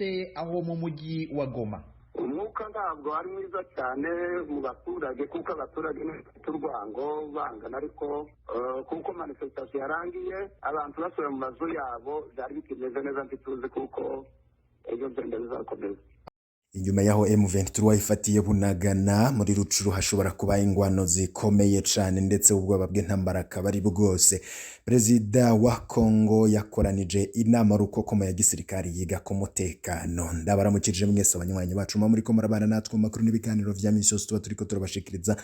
gute aho mu mujyi wa Goma? Umwuka ntabwo ari mwiza cyane mu baturage, kuko abaturage bafite urwango bangana, ariko kuko manifestation yarangiye abantu basubira mu mazu yabo, byari bikimeze neza. Ntituzi kuko ejo byenda bizakomeza. Inyuma yaho M23 ifatiye Bunagana, muri Rucuru hashobora kuba ingwano zikomeye cane, ndetse ubwoba bw'intambara akaba ari bwose. Perezida wa Congo yakoranije inama rukokoma ya gisirikari yiga ku mutekano. Ndabaramukije mwese abanywanyi bacu muba muriko murabana natwe mu makuru n'ibiganiro vya misi yose tuba turiko turabashikiriza.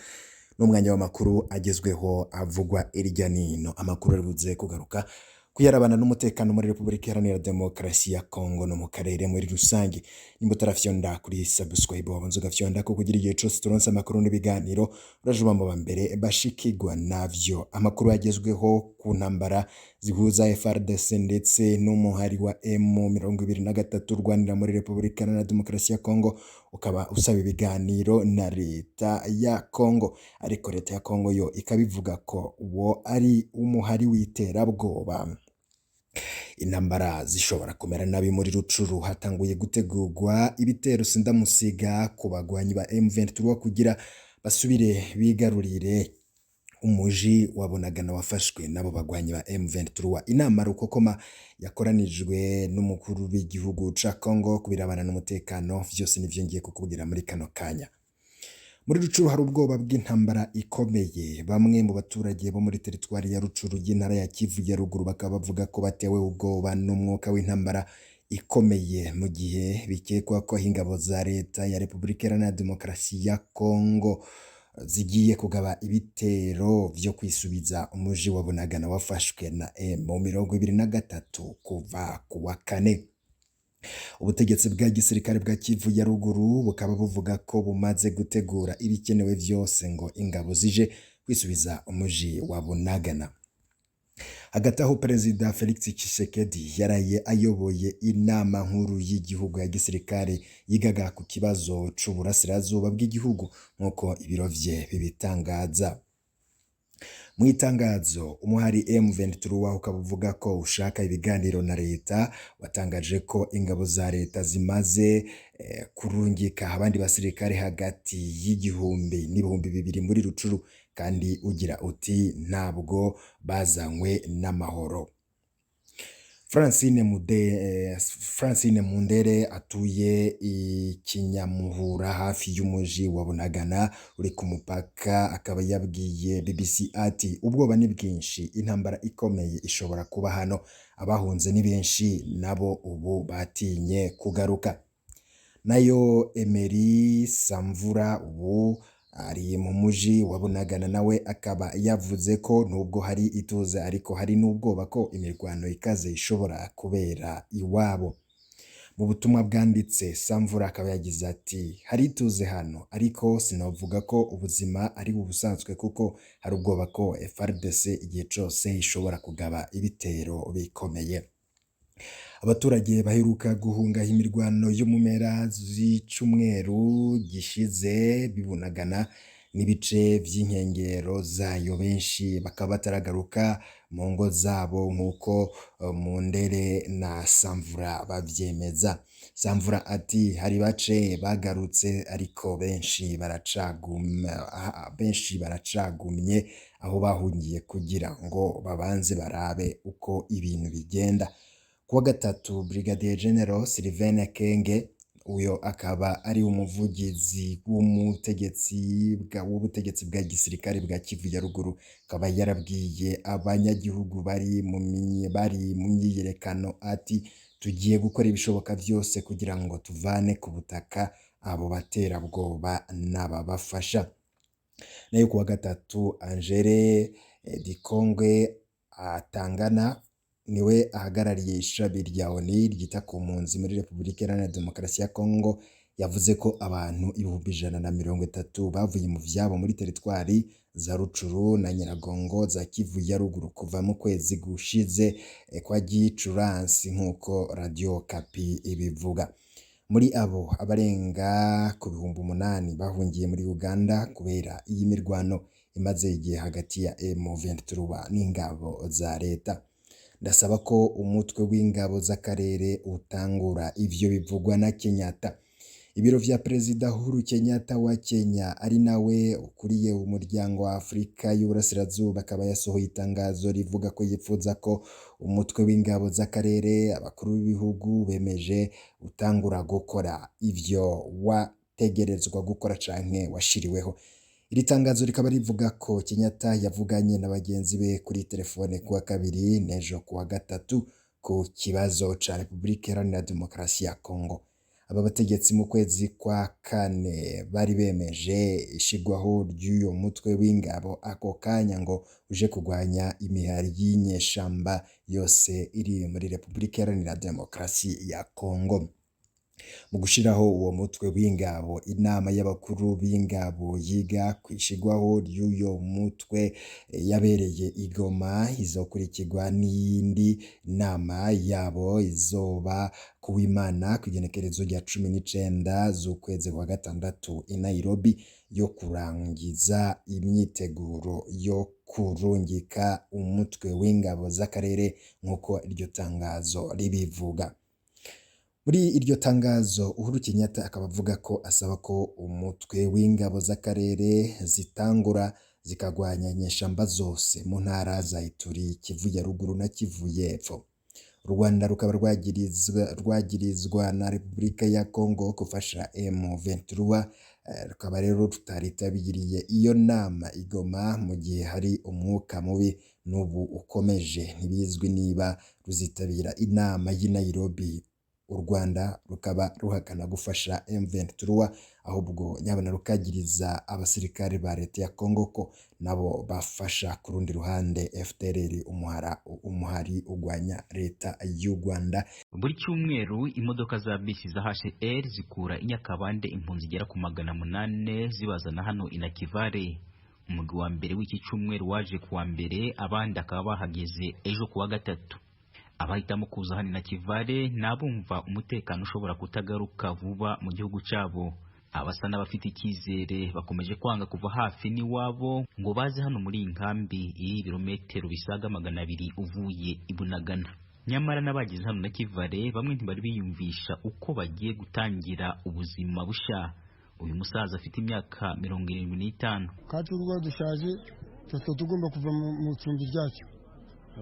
N'umwanya w'amakuru agezweho avugwa irya nino, amakuru aribuze kugaruka kuyarabana n'umutekano muri Repubulika Iharanira Demokarasi ya Kongo no mu karere muri rusange. Nimba utarafyonda kuri subscribe, wabanza ugafyonda ko kugira igihe cose turonse amakuru n'ibiganiro urajuba mu bambere bashikirwa navyo. Amakuru agezweho ku ntambara zihuza FARDC ndetse n'umuhari wa M23 urwanira muri Repubulika Iharanira Demokarasi ya Kongo, ukaba usaba ibiganiro na leta ya Kongo, ariko leta ya Kongo yo ikabivuga ko uwo ari umuhari w'iterabwoba. Intambara zishobora kumera nabi muri Rucuru. Hatanguye gutegurwa ibitero sindamusiga ku bagwanyi ba M23 kugira basubire bigarurire umuji wa Bunagana wafashwe n'abo bagwanyi ba M23. Inama rukokoma yakoranijwe n'umukuru w'igihugu ca Congo kubirabana n'umutekano, vyose nivyo ngiye kukubwira muri kano kanya. Muri Rucuru hari ubwoba bw'intambara ikomeye. Bamwe mu baturage bo muri teritwari ya Rucuru y'intara ya Kivu ya ruguru bakaba bavuga ko batewe ubwoba n'umwuka w'intambara ikomeye, mu gihe bikekwa ko ingabo za leta ya Repubulika Iharanira Demokarasi ya Kongo zigiye kugaba ibitero vyo kwisubiza umuji wa Bunagana wafashwe na M23 kuva ku wa kane. Ubutegetsi bwa gisirikare bwa Kivu ya ruguru bukaba buvuga ko bumaze gutegura ibikenewe vyose ngo ingabo zije kwisubiza umuji wa Bunagana. Hagati aho, Perezida Felix Tshisekedi yaraye ayoboye inama nkuru y'igihugu ya gisirikare yigaga ku kibazo c'uburasirazuba bw'igihugu, nk'uko ibiro vye bibitangaza. Mu itangazo, umuhari M23 ukaba uvuga ko ushaka ibiganiro na leta, watangaje ko ingabo za leta zimaze kurungika abandi basirikare hagati y'1,000 n' 2,000 muri Rucuru, kandi ugira uti: "Ntabwo bazanywe n'amahoro." Francine Mundere atuye i Kinyamuhura hafi y'umuji wa Bunagana uri ku mupaka, akaba yabwiye BBC ati: "Ubwoba ni bwinshi, intambara ikomeye ishobora kuba hano, abahunze ni benshi nabo ubu batinye kugaruka." Nayo Emery Samvura ubu ari mu muji wa Bunagana, nawe akaba yavuze ko nubwo hari ituze ariko hari n'ubwoba ko imirwano ikaze ishobora kubera iwabo. Mu butumwa bwanditse, Samvura akaba yagize ati: "Hari ituze hano, ariko sinavuga ko ubuzima ari ubusanzwe, kuko hari ubwoba ko FARDC igihe cose ishobora kugaba ibitero bikomeye." Abaturage baheruka guhunga imirwano yo mu mpera z'icumweru gishize bibunagana n'ibice vy'inkengero zayo, benshi bakaba bataragaruka mu ngo zabo, nk'uko Mundere na Samvura bavyemeza. Samvura ati: "Hari bace bagarutse, ariko benshi baracagumye aho bahungiye kugira ngo babanze barabe uko ibintu bigenda." Kuwa gatatu, Brigadier General Sylvain Kenge, uyo akaba ari umuvugizi w'ubutegetsi bwa gisirikare bwa Kivu ya ruguru, akaba yarabwiye abanyagihugu bari mu myiyerekano ati: "Tugiye gukora ibishoboka vyose kugira ngo tuvane ku butaka abo baterabwoba n'ababafasha." Nayo kuwa gatatu, Angele Dikongwe Atangana, niwe ahagarariye ishami rya ONU ryita ku mpunzi muri Repubulika Iharanira Demokarasi ya Kongo, yavuze ko abantu 130,000 bavuye mu vyabo muri teritwari za Rucuru na Nyiragongo za Kivu ya ruguru kuva mu kwezi gushize kwa Gicurasi, nk'uko Radio Okapi ibivuga. Muri abo, abarenga ku 8,000 bahungiye muri Uganda kubera iyi mirwano imaze igihe hagati ya M23 n'ingabo za leta. Ndasaba ko umutwe w'ingabo z'akarere utangura. Ivyo bivugwa na Kenyatta. Ibiro vya Perezida Uhuru Kenyatta wa Kenya, ari nawe ukuriye umuryango wa Afurika y'Uburasirazuba, akaba yasohoye itangazo rivuga ko yifuza ko umutwe w'ingabo z'akarere abakuru b'ibihugu bemeje utangura gukora ivyo wategerezwa gukora canke washiriweho. Iri tangazo rikaba rivuga ko Kenyatta yavuganye na bagenzi be kuri telefone kuwa kabiri n'ejo kuwa gatatu ku kibazo ca Repubulika Iharanira Demokarasi ya Kongo. Aba bategetsi mu kwezi kwa kane bari bemeje ishigwaho ry'uyo mutwe w'ingabo ako kanya ngo uje kurwanya imihari y'inyeshamba yose iri muri Repubulika Iharanira Demokarasi ya Kongo. Mu gushiraho uwo mutwe w'ingabo, inama y'abakuru b'ingabo yiga kwishigwaho ry'uyo mutwe yabereye i Goma, izokurikirwa n'iyindi nama yabo izoba kuw'Imana kw'igenekerezo rya 19 z'ukwezi kwa gatandatu i Nairobi, yo kurangiza imyiteguro yo kurungika umutwe w'ingabo z'akarere nk'uko iryo tangazo ribivuga. Muri iryo tangazo Uhuru Kenyatta akaba avuga ko asaba ko umutwe w'ingabo z'akarere zitangura zikagwanya inyeshamba zose mu ntara za Ituri, Kivu ya ruguru na Kivu y'epfo. U Rwanda rukaba rwagirizwa na Repubulika ya Kongo gufasha M23, rukaba rero rutaritabiriye iyo nama i Goma mu gihe hari umwuka mubi n'ubu ukomeje. Ntibizwi niba ruzitabira inama y'i Nairobi. U Rwanda rukaba ruhakana gufasha M23, ahubwo nyabona rukagiriza abasirikare ba leta ya Kongo ko nabo bafasha ku rundi ruhande FDLR, umuhari ugwanya leta y'u Rwanda. Buri cyumweru imodoka za bisi za HCR zikura i Nyakabande impunzi zigera ku 800 zibazana hano i Nakivale. Umugwi wa mbere w'iki cyumweru waje kuwa mbere, abandi akaba bahageze ejo kuwa gatatu. Abahitamo kuza hano na Kivale n'abumva umutekano ushobora kutagaruka vuba mu gihugu cyabo. Abasa n'abafite icyizere bakomeje kwanga kuva hafi n'iwabo ngo baze hano muri iyi nkambi iri ibirometero bisaga 200 uvuye i Bunagana. Nyamara n'abageze hano na Kivale bamwe ntibari biyumvisha uko bagiye gutangira ubuzima bushya. Uyu musaza afite imyaka 75. Kacu urwo dushaje tuba tugomba kuva mu cumbi ryacu,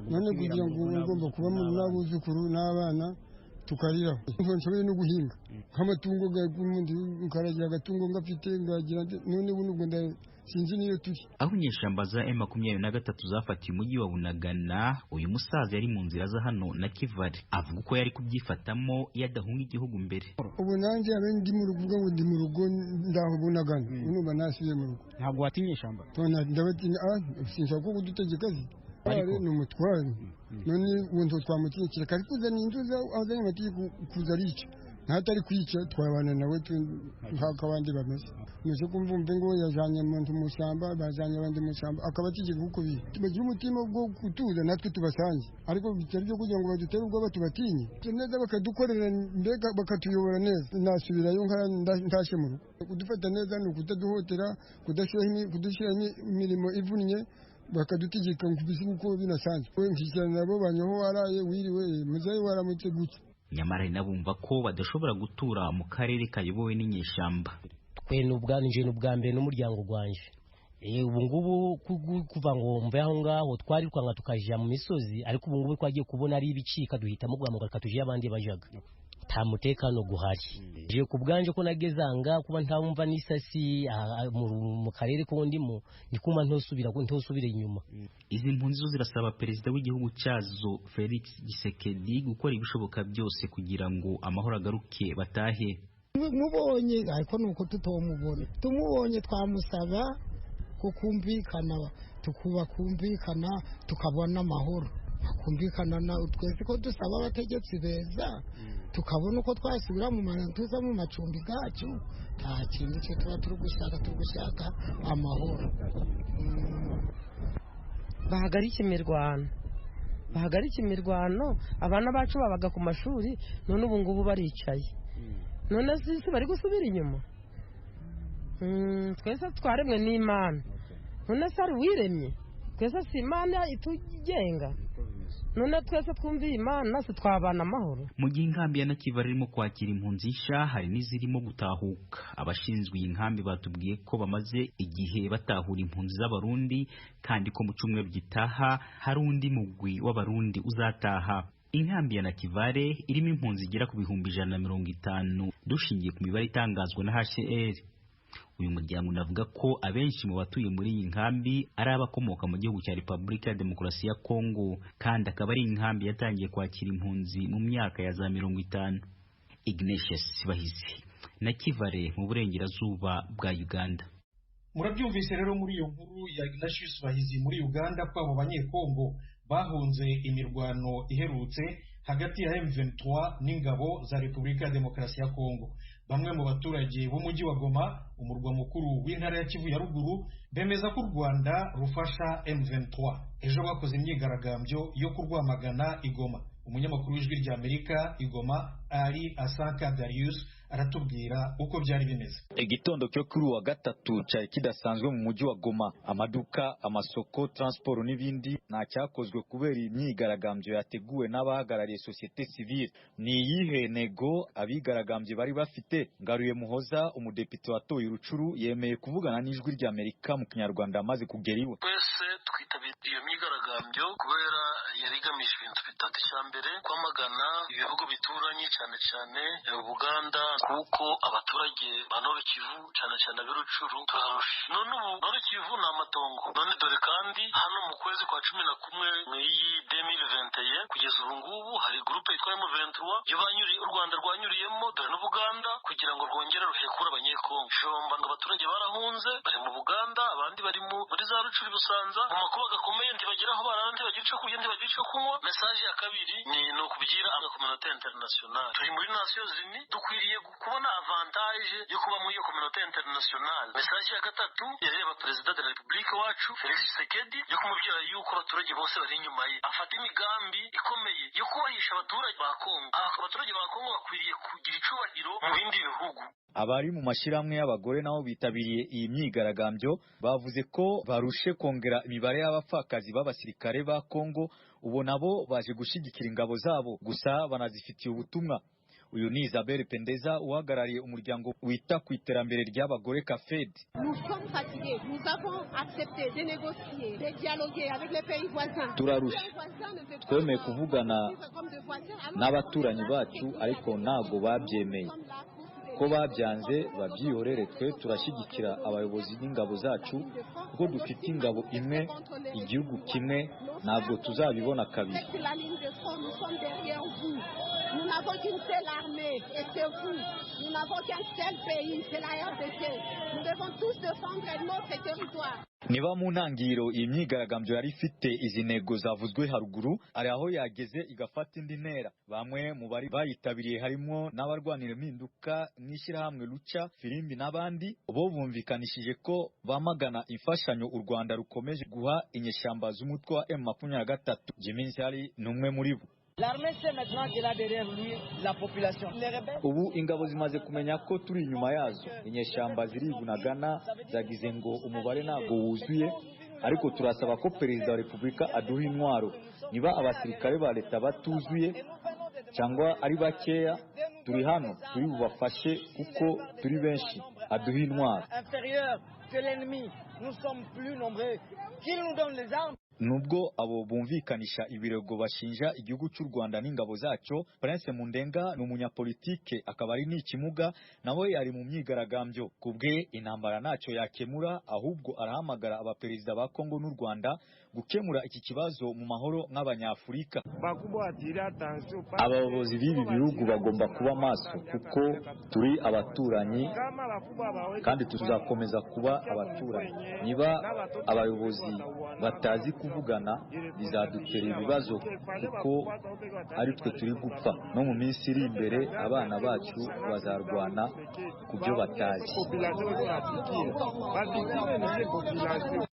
none kugira ngo ugomba kuba mu n'abuzukuru n'abana tukariraho. Nshoboye no guhinga nk'amatungo nkaragira agatungo ngafite ngagira, none ubu nubwo sinzi niyo turi. Aho inyeshyamba za M23 zafatiye umujyi wa Bunagana, uyu musaza yari mu nzira za hano na Kivale avuga uko yari kubyifatamo iyo adahunga igihugu mbere. Ubu nanjye abe ndi mu rugo, ngo ndi mu rugo ndaho Bunagana, numva nasubiye mu rugo. Ntabwo watinya ishyamba? Ndabatinya, sinshaka ko kudutegeka ni umutware, none ubu twamutegekera kari kuzana inzu azanye amategeko kuza arica, ntatari kwica twabana nawe nk'uko abandi bameze. Nuze kumva ngo yajanye umuntu mu ishyamba, bajanye abandi mu ishyamba, akabategeka uko biri. Bagira umutima wo gutuza natwe tubasange, ariko bitari byo kugira ngo badutere ubwoba tubatinye neza, bakadukorera mbega bakatuyobora neza. Nasubirayo ntashe mu rugo. Kudufata neza ni ukutaduhotera, kudushyiraho imirimo ivunnye, bakadutegeka uko binasanzwe. Nshyikirana nabo banyeho waraye wiriwe muzehe waramutse gutya. Nyamara hari n'abumva ko badashobora gutura mu karere kayobowe n'inyeshyamba. Twe n'ubwanje n'ubwa mbere n'umuryango gwanje, ubu ngubu kuva ngo mve aho ngaho twarirukanka tukaja mu misozi, ariko ubu ngubu twagiye kubona ari ibicika duhitamo guhamuka tuje abandi bajaga. Nta mutekano guhari. Je ku bwanje ko nagezanga kuba ntamva n'isasi mu karere ko ndimo, ndikuma ntosubira ko ntosubira inyuma. Izi mpunzi zo zirasaba perezida w'igihugu cyazo Felix Tshisekedi gukora ibishoboka byose kugira ngo amahoro agaruke batahe. Mubonye ariko nuko tutomubona, tumubonye twamusaba kukumvikana, tukuba kumvikana tukabona amahoro, kumvikana na twese ko dusaba abategetsi beza, tukabona uko twasubira mu tuza mu macumbi gacu. Nta kindi cyo tuba turi gushaka, turi gushaka amahoro. Bahagarike imirwano, bahagarike imirwano. Abana bacu babaga ku mashuri, none ubu ngubu baricaye, none sisi bari gusubira inyuma. Twese twaremwe n'Imana, none se ari uwiremye? Twese si Imana itugenga? None twese twumviye Imana se twabana amahoro. Mu gihe inkambi ya Nakivale irimo kwakira impunzi nshya, hari n'izirimo gutahuka. Abashinzwe iyi nkambi batubwiye ko bamaze igihe batahura impunzi z'Abarundi, kandi ko mu cyumweru gitaha hari undi mugwi w'Abarundi uzataha. Inkambi ya Nakivale irimo impunzi zigera ku 150,000 dushingiye ku mibare itangazwa na HCR. Uyu muryango unavuga ko abenshi mu batuye muri iyi nkambi ari abakomoka mu gihugu cya Repubulika ya Demokarasi ya Kongo, kandi akaba ari inkambi yatangiye kwakira impunzi mu myaka ya za 50. Ignatius Bahizi, Nakivale, mu burengerazuba bwa Uganda. Murabyumvise rero muri iyo nkuru ya Ignatius Bahizi muri Uganda ko abo Banyekongo bahunze imirwano iherutse hagati ya M23 n'ingabo za Repubulika ya Demokarasi ya Kongo. Bamwe mu baturage b'umujyi wa Goma, umurwa mukuru w'intara ya Kivu ya ruguru, bemeza ko u Rwanda rufasha M23. Ejo bakoze imyigaragambyo yo kurwamagana i Goma. Umunyamakuru w'Ijwi rya Amerika i Goma, Ali Asanka Darius, aratubwira uko byari bimeze. Igitondo cyo kuri uwa gatatu cyari kidasanzwe mu mujyi wa Goma. Amaduka, amasoko, transport n'ibindi nta cyakozwe kubera imyigaragambyo yateguwe n'abahagarariye société civile. Ni iyihe ntego abigaragambye bari bafite? Ngaruye Muhoza, umudepite watoye Rucuru, yemeye kuvugana n'Ijwi rya Amerika mu Kinyarwanda amaze kugera iwe. Twese twitabiriye iyo myigaragambyo kubera yari igamije ibintu bitatu. Icya mbere, kwamagana ibihugu bituranye, cyane cyane Uganda, kuko abaturage ba Nord Kivu, cyane cyane ab'Irucuru, turarusha. None ubu Nord Kivu ni amatongo. None dore kandi hano mu kwezi kwa 11 mw'iyi 2021 kugeza ubu ngubu hari groupe yitwa M23 yo banyuriye u Rwanda rwanyuriyemo, dore n'Ubuganda, kugira ngo rwongere ruhekure Abanyekongo. Jomba ngo abaturage barahunze bari mu Buganda, abandi bari muri za Rucuru, Busanza, mu makuba gakomeye, ntibagira aho barara, ntibagira icyo kurya, ntibagira icyo kunywa. Message ya kabiri ni ukubwira communauté internationale: turi muri Nations Unies, dukwiriye kubona avantage yo kuba muri iyo communauté internationale. Message ya gatatu yareba perezida de la République wacu Felix Tshisekedi, yo kumubwira yuko abaturage bose bari inyuma ye, afata imigambi ikomeye yo kubahisha abaturage ba Kongo. Abaturage ba Kongo bakwiriye kugira icubahiro mu bindi bihugu. Abari mu mashyirahamwe y'abagore nabo bitabiriye iyi myigaragambyo bavuze ko barushe kongera imibare y'abapfakazi b'abasirikare ba Kongo. Ubu nabo baje gushyigikira ingabo zabo, gusa banazifitiye ubutumwa. Uyu ni Isabelle Pendeza, uhagarariye umuryango wita ku iterambere ry'abagore Kafed. Turarusha, twemeye kuvugana n'abaturanyi bacu, ariko ntabwo babyemeye. Ko babyanze babyihorere, twe turashyigikira abayobozi n'ingabo zacu, kuko dufite ingabo imwe, igihugu kimwe, ntabwo tuzabibona kabiri. Nous n'avons qu'une seule armée et c'est vous. Nous n'avons qu'un seul pays, c'est la RDC. Nous devons tous défendre notre territoire. Niba mu ntangiriro iyi myigaragambyo yari ifite izi ntego zavuzwe haruguru, ari aho yageze igafata indi ntera. Bamwe mu bari bayitabiriye, harimo n'abarwanira impinduka n'ishyirahamwe Lucha Filimbi n'abandi, bo bumvikanishije ko bamagana imfashanyo u Rwanda rukomeje guha inyeshyamba z'umutwe wa M23. Jimmy Nsari ni umwe muri bo. Ubu ingabo zimaze kumenya ko turi inyuma yazo. Inyeshyamba zirivunagana zagize ngo umubare ntabwo wuzuye, ariko turasaba ko perezida wa repubulika aduha intwaro. Niba abasirikare ba leta batuzuye cyangwa ari bakeya, turi hano turi bubafashe kuko turi benshi, aduha intwaro. Nubwo abo bumvikanisha ibirego bashinja igihugu cy'u Rwanda n'ingabo zacyo, Prince Mundenga ni umunyapolitike akaba ari n'ikimuga, nawe yari mu myigaragambyo. Ku bwe intambara ntacyo yakemura, ahubwo arahamagara abaperezida ba Kongo n'u Rwanda gukemura iki kibazo mu mahoro nk'Abanyafurika. Abayobozi b'ibi bihugu bagomba kuba maso kuko turi abaturanyi kandi tuzakomeza kuba abaturanyi. Niba abayobozi batazi kuvugana bizadutera ibibazo kuko ari twe turi gupfa. No mu minsi iri imbere abana bacu bazarwana ku byo batazi.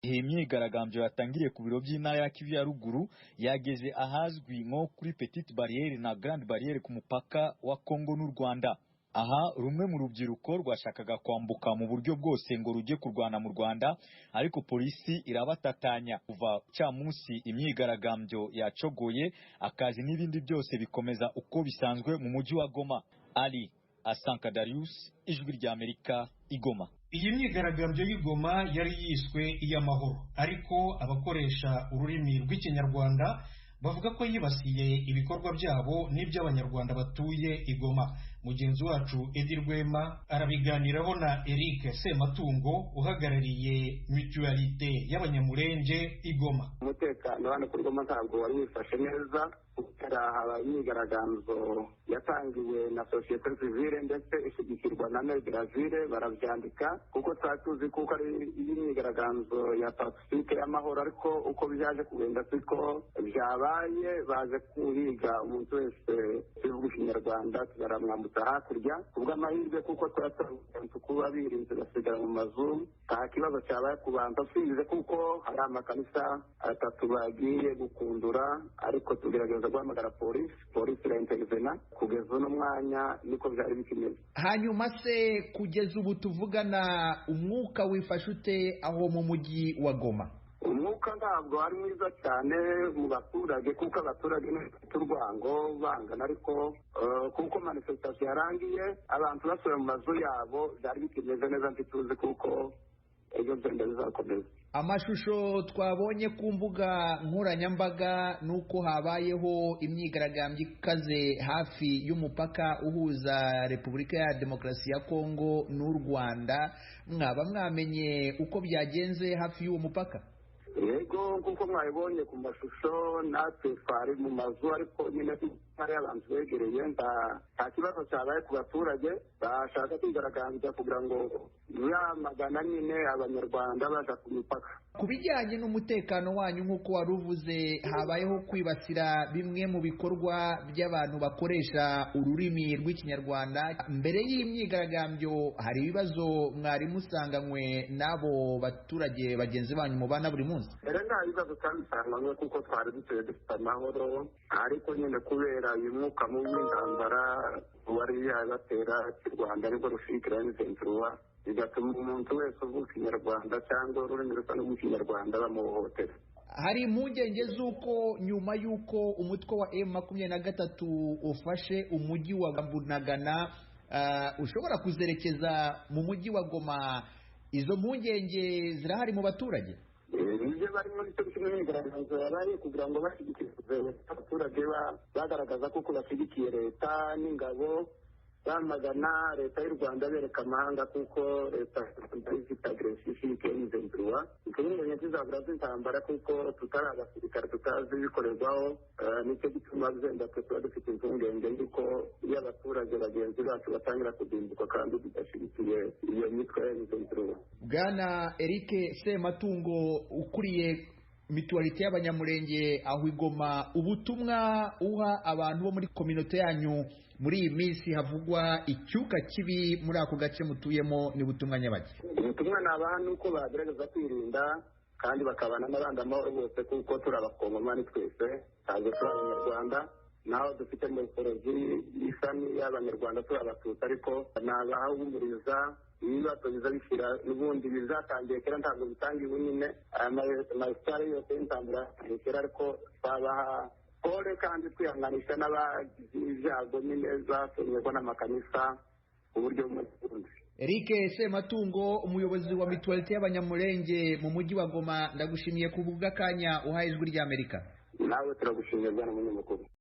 Iyi myigaragambyo yatangiriye ku biro by'intara ya Kivu ya ruguru, yageze ahazwi nko kuri Petite Barriere na Grande Barriere ku mupaka wa Kongo n'u Rwanda. Aha rumwe mu rubyiruko rwashakaga kwambuka mu buryo bwose ngo rujye kurwana mu Rwanda, ariko polisi irabatatanya. Kuva cya munsi imyigaragambyo yacogoye, akazi n'ibindi byose bikomeza uko bisanzwe mu mujyi wa Goma. Ali Asanka Darius, Ijwi ry'Amerika, Igoma. Iyi myigaragambyo y'Igoma yari yiswe iy'amahoro, ariko abakoresha ururimi rw'Ikinyarwanda bavuga ko yibasiye ibikorwa byabo n'iby'Abanyarwanda batuye Igoma. Mugenzi wacu Edi Rwema arabiganiraho na Eric Sematungo uhagarariye Mutualité y'Abanyamurenge Igoma. Umutekano hano kuri Goma ntabwo wari wifashe neza, kubera habaye imyigaragambyo yatangiwe na sosiyete sivile ndetse ishyigikirwa na Brazil, barabyandika kuko twari tuzi kuko ari imyigaragambyo ya pacifique y'amahoro, ariko uko byaje kugenda siko byabaye. Baje kuhiga umuntu wese uvuga Ikinyarwanda baramwambutsa hakurya, kubw'amahirwe kuko twari kuba birinze basigara mu mazu, nta kibazo cyabaye ku bantu sinzi kuko hari amakanisa atatu bagiye gukundura, ariko tugerageza guhamagara polisi, polisi iraintervena. Kugeza uno mwanya niko byari bikimeze. Hanyuma se kugeza ubu tuvugana umwuka wifashe ute aho mu mujyi wa Goma? Umwuka ntabwo ari mwiza cyane mu baturage, kuko abaturage bafite urwango bangana, ariko kuko manifestation yarangiye abantu basubira mu mazu yabo byari bikimeze neza, ntituzi kuko ejo byenda bizakomeza. Amashusho twabonye ku mbuga nkoranyambaga nuko habayeho imyigaragambyo ikaze hafi y'umupaka uhuza Repubulika ya Demokarasi ya Kongo n'u Rwanda, mwaba mwamenye uko byagenze hafi y'uwo mupaka? Yego, kuko mwabibonye ku mashusho, natwe twari mu mazu, ariko nyine hari abantu begereye, nta kibazo cyabaye ku baturage bashaka kwigaragambya kugira ngo yamagana nyine Abanyarwanda baja ku mipaka. Ku bijyanye n'umutekano wanyu nk'uko wari uvuze, habayeho kwibasira bimwe mu bikorwa by'abantu bakoresha ururimi rw'Ikinyarwanda. Mbere y'imyigaragambyo hari ibibazo mwari musanganywe n'abo baturage bagenzi banyu mubana buri munsi? Mbere nta bibazo twabisanganywe kuko twari dutuye dufite amahoro, ariko nyine kubera uyu mwuka mubi w'intambara wari yabatera cy'u Rwanda nibwo rushikira M23, bigatuma umuntu wese uvuga Ikinyarwanda cyangwa ururimi rusa n'urw'Ikinyarwanda bamuhohotera. Hari impungenge z'uko nyuma y'uko umutwe wa M23 ufashe umujyi wa Bunagana ushobora kuzerekeza mu mujyi wa Goma. Izo mpungenge zirahari mu baturage? Nibyo barimo, nicyo kimwe n'imyigaragambyo yabaye kugira ngo bashyigikire abaturage, bagaragaza kuko bashyigikiye leta n'ingabo, bamagana leta y'u Rwanda bereka amahanga kuko leta ifite agresiyo ishyigikiye M23. Impungenge zizabura z'intambara kuko tutari abasirikare, tutazi ibikorerwaho, nicyo gituma zenda twe tuba dufite impungenge y'uko iyo abaturage bagenzi bacu batangira kudimbuka kandi tudashyigikiye iyo mitwe ya M23. Bwana Eric Sematungo ukuriye Mutualité y'Abanyamurenge aho Igoma, ubutumwa uha abantu bo muri kominote yanyu muri iyi minsi havugwa icyuka kibi muri ako gace mutuyemo ni butumwa nyabaki? Ubutumwa nabaha ni uko bagerageza kwirinda kandi bakabana n'abandi amahoro bose, kuko turi Abakongomani twese, ntabwo turi Abanyarwanda. Naho dufite morfoloji isa n'iy'Abanyarwanda turi Abatutsi, ariko nabahumuriza ibibazo biza bishyira n'ubundi bizatangiye kera, ntabwo bitangiye nyine amasitari yose y'intambara yatangiye kera, ariko twabaha pole kandi twihanganisha n'abagize ibyago nyine zasenyerwa n'amakanisa ku buryo bumwe n'ubundi. Eric Sematungo, umuyobozi wa Mutualité y'Abanyamurenge mu mujyi wa Goma, ndagushimiye ku bw'akanya uhaye Ijwi ry'Amerika. Nawe turagushimiye bwana munyamakuru.